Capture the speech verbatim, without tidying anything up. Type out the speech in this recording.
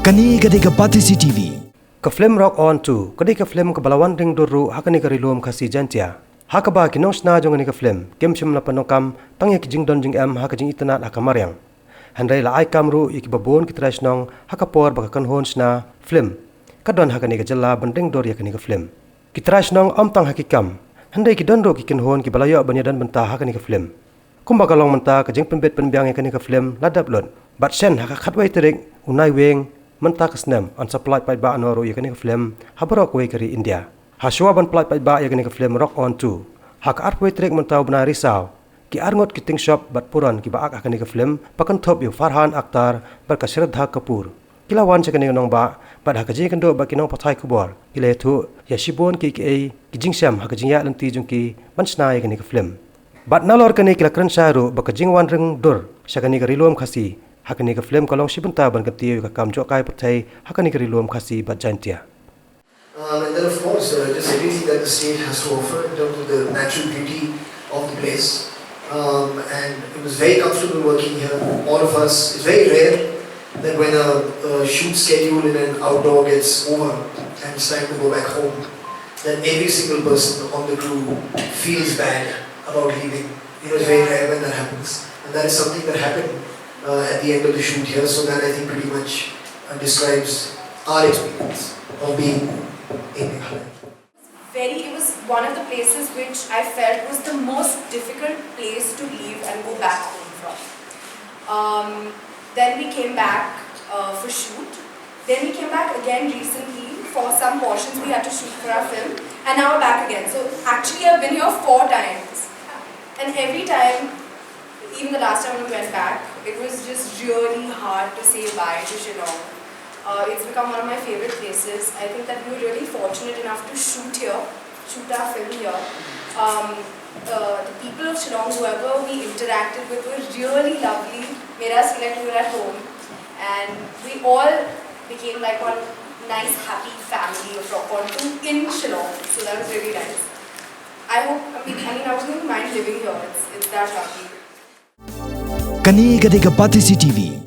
Kane ka dei ka Batesi T V. Ka film Rock On two ka dei ka film kaba la wan ring dur ruh ha kane ka Ri Lum Khasi Jaintia, ha kaba ki nongshna jong kane ka film kim shym la pyndonkam tang ïa ki jingdon jingem ha ka jingitynnad ha ka mariang. Hynrei la ai kam ruh ïa kiba bun ki trai shnong ha ka por ba ka kynhun shna film ka don ha kane ka jylla ban ring dur ïa kane ka film. Ki trai shnong ym tang ha ki kam, hynrei ki don ruh ki kynhun kiba la ïoh ban ïadon bynta ha kane ka film. Kumba ka long mynta, ka jingpynbit pynbiang ïa kane ka film la dep lut, bad shen ha ka khatwei tarik u Naiwieng mynta ka snem yn sa pyllait paidbah noh ruh ïa kane ka film ha baroh kawei ka ri India. Hashwa ban pyllait paidbah ïa kane ka film Rock On two, ha ka arphew wei tarik mynta u bnai Risaw, ki arngut ki tyngshop bad puron kiba ak ha kane ka film, ba kynthup ïa u Farhan Akhtar bad ka Shraddha Kapoor, ki la wan sha kane ka nongbah, bad ha ka jingïakynduh bad ki nongpathai khubor, ki la ïathuh ïa shibun kiei kiei ki jingshem ha ka jingïaid lynti jong ki ban shna ïa kane ka film. Bad nalor kane, ki la kren shai ruh ba ka jingwan ring dur sha kane ka Ri Lum Khasi ha kane ka film ka long shi bynta ban kyntiew ïa ka kam jngohkai pyrthei ha kane ka Ri Lum Khasi bad Jaintia. Um, and then, of course, uh, just everything that the state has to offer in terms of the natural beauty of the place. Um, and it was very comfortable working here. All of us, it's very rare that when a, a shoot schedule in an outdoor gets over and it's time to go back home, that every single person on the crew feels bad about leaving. You know, it's very rare when that happens. And that is something that happened uh, at the end of the shoot here. So that, I think, pretty much uh, describes our experience of being in Meghalaya. Very, it was one of the places which I felt was the most difficult place to leave and go back home from. Um, then we came back uh, for shoot. Then we came back again recently for some portions we had to shoot for our film, and now we're back again. So actually, I've been here four times, and every time, even the last time we went back, it was just really hard to say bye to Shillong. Uh, it's become one of my favorite places. I think that we were really fortunate enough to shoot here, shoot our film here. Um, uh, the people of Shillong, whoever we interacted with, were really lovely, made us feel like we were at home. And we all became like one nice, happy family of Rock On two in Shillong. So that was really nice. I hope, I mean, I mean, I wouldn't mind living here. It's, it's that lovely. Kane ka dei ka Batesi T V.